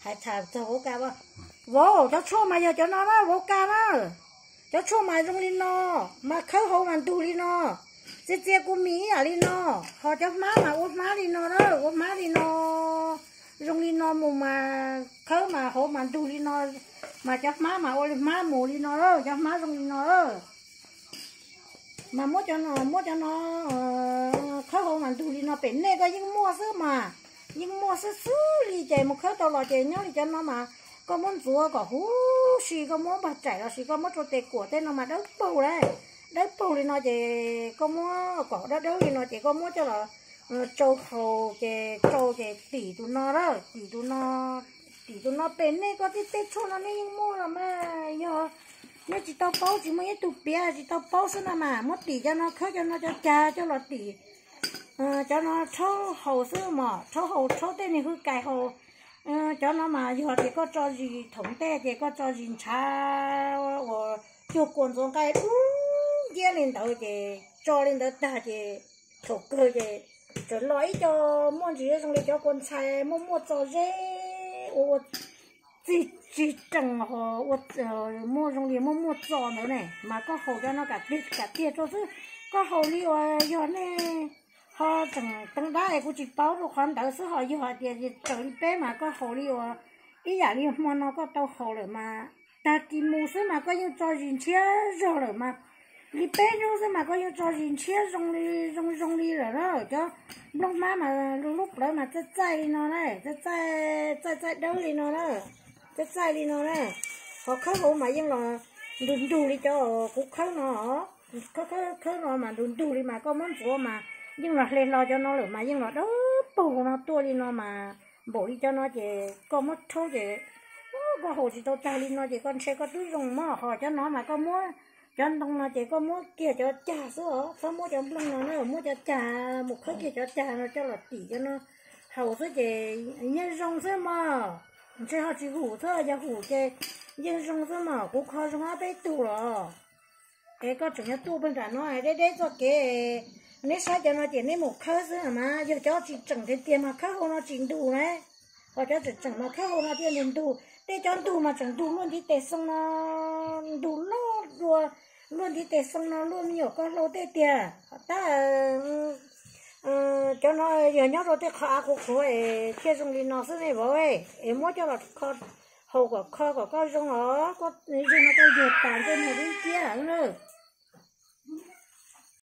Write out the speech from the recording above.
Hais tham txog vauv kas, vauv, cov tshuaj mas yog cov no na vauv kas na. Cov tshuaj mas zoo li no, mas khawb hauv mas ntug li no, txia txia kua mis ib yam li no, ho cov hmab mas ua hmab li no na, ua hmab li no, zoo li no mus mas khawb mas hauv mas ntug li no, mas cov hmab mas ua li hmab mus li no, cov hmab zoo li no. Mas muab cov no, muab cov no khawb hauv mas ntug li no, pem nej koj yeej muaj xwb mas, yeej muaj xwb xwb li ces mus khawb tau los ces nyob li cov no mas koj muab ntxuav kom huv si, koj muab npog raim los sis koj muab rau tes kuam tej no mas dawb paug lawm. Dawb paug li no ces koj muab kom dawb dawb li no ces koj muab coj los tsau haus ces tsau ces tim tus no lawm, tim tus no, tim tus no pem nej koj tej tej tshuaj no nej yeej muaj los mas yog nej tsis tau paub, tsis muaj ib tug piav tsis tau paub xwb no mas muab tim cov no, khawb cov no cov cag coj los tim cov no rhaub haus xwb mas, rhaub haus rhaub tej niag hwj kais haus. Cov no mas yog tias koj tso zis thaum ntej ces koj tso zis ntshav uas cuag kua ntxuav nqaij dub nciab li ntawd ces tso li ntawd tag ces thaum kawg ces txawm los ib co muaj ntsis zoo li cov kua ntxhais muaj muaj txo zeb ua ua txig tsis rees ho ua muaj zoo li muaj muaj txo ntawd ne, mas koj haus cov no kam tiag kam tiag rau xwb. Koj haus li uas yog nej ho tseem teev dab es kuv tsis paub rau qhov ntawd xwb, ho yog hais tias txawm li peb mas koj haus li uas ib yam li hmo no koj tau haus lawm mas tag kis mus xwb mas koj yeej tso zis ntshiab zog lawm mas, li peb hnub xwb mas koj yeej tso zis ntshiab zoo li, zoo zoo li lawm na. Cov nplooj hmab mas lub plawv mas txaij txaij li no na, txaij txaij txaij txaij dawb li no na, txaij txaij li no na. Ho khawb hauv mas yeej los ntug ntug li cov kuv khawb no, khawb khawb no mas ntug ntug li mas koj muab ntxuav mas yeej los hle hlo cov no lawm mas yeej los dawb paug no tuaj li no mas npaum li cov no ces koj muab rhaub ces koj haus tsis tau tag li no ces koj ntshe koj twb zoo mog. Ho cov no mas koj muab cov ntoo no ces koj muab kiag cov cag xwb os, txhob muab cov nplooj no na, muab cov cag mus khawb kiag cov cag no coj los tim cov no haus xwb ces yeej zoo xwb mog. Ntshe ho tsis hum xwb, yog hum ces yeej zoo xwb mog, kuv kho zoo ob peb tug los. Es koj tseem yuav tuaj pag nram no deb deb txoj kev, neb saib cov no ces neb mus khawb xwb mas yog cov tsis tseem tiag tiag mas khawb hauv no tsis ntug na. Ho cov tseem tseem mas khawb hauv no thiaj ntug ntug, tej cov ntug mas tseem ntug luaj ntiv tes xoo no, ntug loj dua luaj ntiv tes xoo no luaj me nyuam koj hlau tej tiag. Tab cov no yog nyob rau tej qhov av qhuav qhuav es thiaj zoo li no xwb ne vauv, es muab coj los kho haus kom kho kom koj zoo os, koj zoo no koj yuag tas ntsej muag dub nciab lawm na.